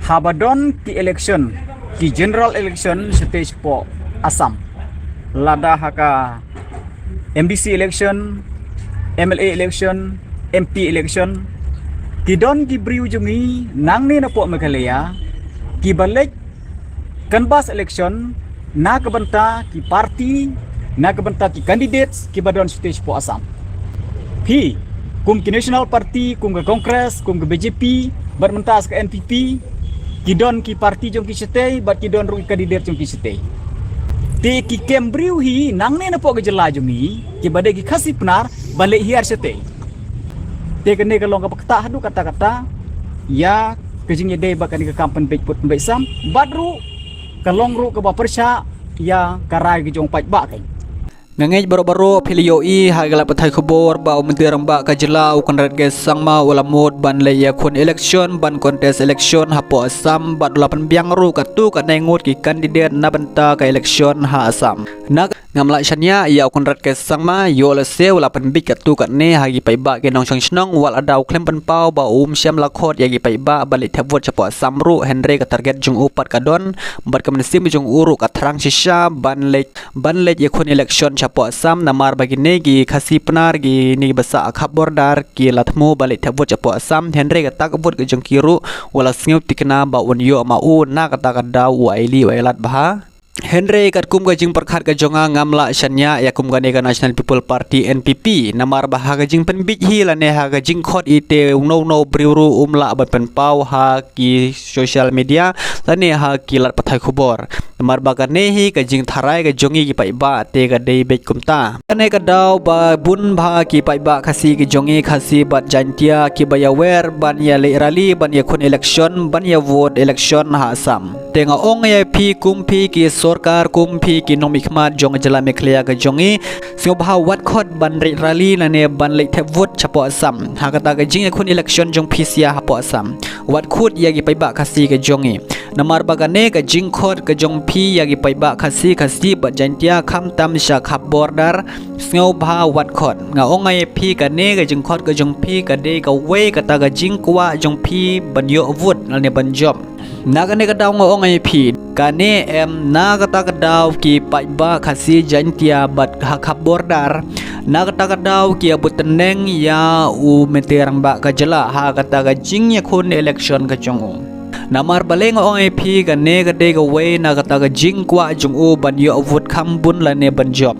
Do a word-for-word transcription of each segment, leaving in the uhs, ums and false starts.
Haba don ki election, ki general election shatei shapoh Assam, lada ha ka M D C election, M L A election, M P election, ki don ki briew jong ngi nangne napoh Meghalaya kiba leit canvass election na ka bynta ki party, na ka bynta ki candidates kiba don shatei shapoh Assam. Phi, kum ki National Party, kum ka Congress, kum ka B J P, bad mynta sa ka N P P, ki don ki party jong ki shatei bad ki don ruh ki candidate jong ki shatei. Te ki kem briew hi nangne napoh ka jylla jong ngi kiba dei ki Khasi Pnar ba leit hiar shatei. Te kane ka long kaba ktah haduh katta katta ïa ka jingïadei bad kane ka kam pynbeit put pynbeit sam, bad ruh ka long ruh kaba pyrshah ïa ka rai ka jong u paidbah. Nga ngeit baroh baroh phi la ïohi ha ka lad pathai khubor ba u Myntri Rangbah ka jylla u Conrad K Sangma u la mut ban leit ïakhun election, ban contest election hapoh Assam, bad u la pynbiang ruh katto katne ngut ki candidate na bynta ka election ha Assam. Na ngam lah shaniah ïa u Conrad K Sangma, ïoh lehse u la pynbit katto katne ha ki paidbah ki nongshong shnong, wat lada u khlem pynpaw ba um shym la khot ïa ki paidbah ban leit thep vote shapoh Assam ruh, hynrei ka target jong u pat ka don, bad ka mynsiem jong u ruh ka thrang shisha ban leit, ban leit ïakhun election shapoh Assam, namar ba kine ki Khasi Pnar, kine kiba sah ha khap border, ki la thmu ban leit thep vote shapoh Assam, hynrei kata ka vote ka jong ki ruh u la sngew tikna ba un ïoh ma u, na kata ka daw u ailad u ailad bha. Hynrei katkum ka jingpyrkhat ka jong nga, ngam lah shaniah ïa kum kane ka National People Party, N P P, namar ba ha ka jingpynbit hi lane ha ka jingkhot hi te uno uno u briew ruh um lah ban pynpaw ha ki social media lane ha ki lad pathai khubor. Namar ba kane hi ka jingtharai ka jong ngi ki paidbah, te ka dei beit kumta. Kane ka daw ba bun bha ki paidbah Khasi ki jong ngi, Khasi bad Jaiñtia, kiba ïawer ban ïaleit rally, ban ïakhun election, ban ïa vote election ha Assam. Te nga ong ïa phi, kum phi ki sorkar, kum phi ki nongmihkhmat jong ka jylla Meghalaya ka jong ngi, sngewbha wat khot ban leit rally lane ban leit thep vote shapoh Assam ha kata ka jingïakhun election jong phi sha hapoh Assam. Wat khot ïa ki paidbah Khasi ka jong ngi. Namar ba kane ka jingkhot ka jong phi ïa ki paidbah Khasi, Khasi bad Jaiñtia, khamtam sha khap border, sngewbha wat khot. Nga ong ïa phi, kane ka jingkhot ka jong phi ka dei kawei kata ka jingkwah jong phi ban ïoh vote lane ban jop. Na kane ka daw nga ong ïa phi, kane em, na kata ka daw ki paidbah Khasi, Jaiñtia bad ha khap border, na kata ka daw ki ïa buh tneng ïa u Myntri Rangbah ka jylla ha kata ka jingïakhun election ka jong u. Namar balei nga ong ïa phi, kane ka dei kawei na kata ka jingkwah jong u ban ïoh vote kham bun lane ban jop.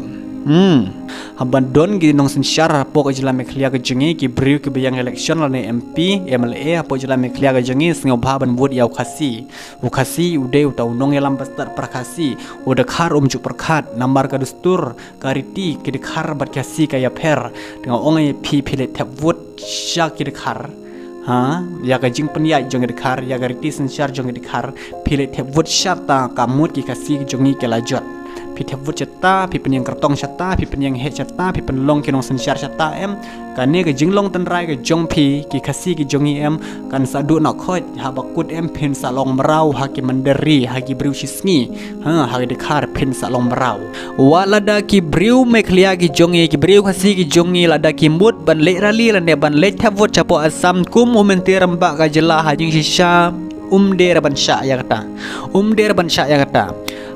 Hmm. Haba don ki nongsynshar hapoh ka jylla Meghalaya ka jong ngi, ki briew kiba ïeng election lane M P, M L A hapoh jylla Meghalaya ka jong ngi, sngewbha ban vote ïa u Khasi. U Khasi u dei uta u nongïalam bastad para Khasi. U dkhar um ju pyrkhat, namar ka dustur, ka riti, ki dkhar bad Khasi ka ïapher. Te nga ong ïa phi, phi leit thep vote sha ki dkhar. Ha, ïa ka jingpynïaid jong ki dkhar, ïa ka riti synshar jong ki dkhar, phi leit thep vote sha ta, ka mut ki Khasi ki jong ngi ki la jot. Phi thep vote sha ta, phi pynïeng kyrtong sha ta, phi pynïeng heh sha ta, phi pynlong ki nongsynshar sha ta em. Kane ka jinglong tynrai ka jong phi, ki Khasi ki jong ngi em, kan sa duh na khoit, haba kut em phin sa long mraw ha ki mynder ri, ha ki briew shisngi. Ha, ha ki dkhar phin sa long mraw. Wat lada ki briew Meghalaya ki jong ngi, ki briew Khasi ki jong ngi, lada ki mut ban leit rally lane ban leit thep vote shapoh Assam, kum u Myntri Rangbah ka jylla ha jingshisha, um dei ban shah ïa kata. Um dei ban shah ïa kata.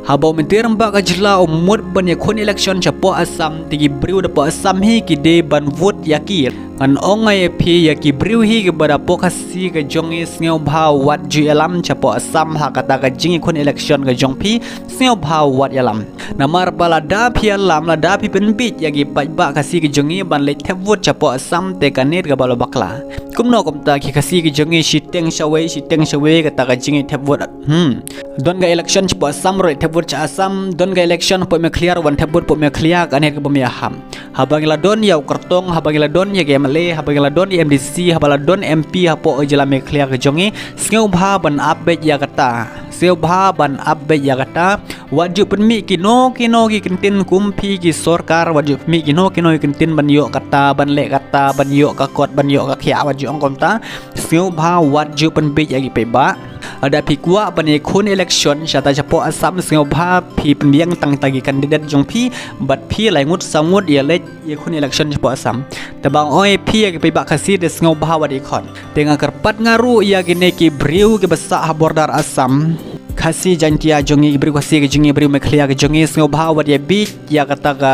Haba u Myntri Rangbah ka jylla u mut ban ïakhun election shapoh Assam, te ki briew da poh Assam hi ki dei ban vote ïa ki. Ngan ong ïa phi, ïa ki briew hi kiba da poh Khasi ka jong ngi, sngewbha wat ju ïalam shapoh Assam ha kata ka jingïakhun election ka jong phi, sngewbha wat ïalam. Namar ba lada phi ïalam, lada phi pynbit ïa ki paidbah Khasi ka jong ngi ban leit thep vote shapoh Assam, te kane kaba la bakla. Kumno kumta ki Khasi ka jong ngi shiteng shawei, shiteng shawei kata ka jingthep vote. Hmm. Don ka election shapoh Assam ruh thep vote sha Assam, don ka election hapoh Meghalaya ruh wan thep vote hapoh Meghalaya, kane kaba ym ïahap. Haba ngi la don ïa u kyrtong, haba ngi la don ïa ka M L A, haba ngi la don ïa M D C, haba la don M P hapoh jylla Meghalaya ka jong ngi, sngewbha ban ap beit ïa kata. Sngewbha ban ap beit ïa kata. Wat ju pynmih kino kino ki kyntien kum phi ki sorkar, wat ju pynmih kino kino ki kyntien ban ïoh kata, ban leh kata, ban ïoh ka kot, ban ïoh ka khiah, wat ju ong kumta. Sngewbha wat ju pynbit ïa ki paidbah. Lada phi kwah ban ïakhun election shata shapoh Assam, sngewbha phi pynbiang tang kita ki candidate jong phi bad phi lai ngut saw ngut ïaleit ïakhun election shapoh Assam. Te ba nga ong ïa phi ïa ki paidbah Khasi te sngewbha wat ïakhun. Te nga kyrpad nga ruh ïa kine ki briew kiba sah ha border Assam, Khasi Jaiñtia jong ngi, ki briew Khasi ki jong ngi, briew Meghalaya ki jong ngi, sngewbha wat ïabieit ïa kata ka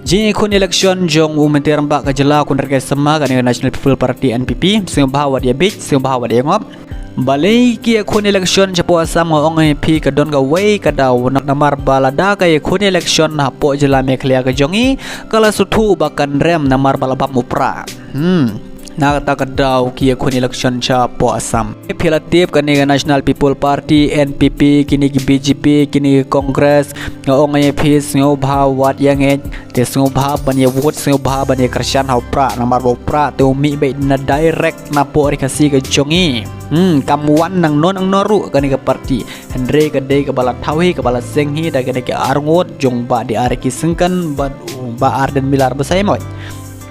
jingïakhun election jong u Myntri Rangbah ka jylla Conrad K Sangma, kane ka National People Party, N P P, sngewbha wat ïabieit, sngewbha wat ïangop. Balei ki ïakhun election shapoh Assam? Nga ong ïa phi, ka don kawei ka daw, namar ba lada ka ïakhun election hapoh jylla Meghalaya ka jong ngi, ka la sngewthuh ba kan rem namar ba la bam u prah. Hmm. Na kata ka daw ki ïakhun election shapoh Assam. Phi la tip kane ka National People Party, N P P, kine ki B J P, kine ki Congress, nga ong ïa phi, sngewbha wat ïangeit, te sngewbha ban ïa vote, sngewbha ban ïa kyrshan ha u prah, namar ba u prah te u mih beit na direct napoh ri Khasi ka jong ngi. Hmm, kam wan nangno nangno ruh kane ka party. Hynrei ka dei kaba la thaw hi, kaba la seng hi da kine ki arngut jong Bah D R K Syngkon bad u Bah Ardent Miller Basaiawmoit.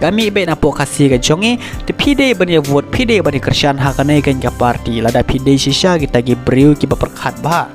Ka mih beit napoh Khasi ka jong ngi, te phi dei ban ïa vote, phi dei ban ïa kyrshan ha kane kane ka party, lada phi dei shisha kita ki briew kiba pyrkhat bha.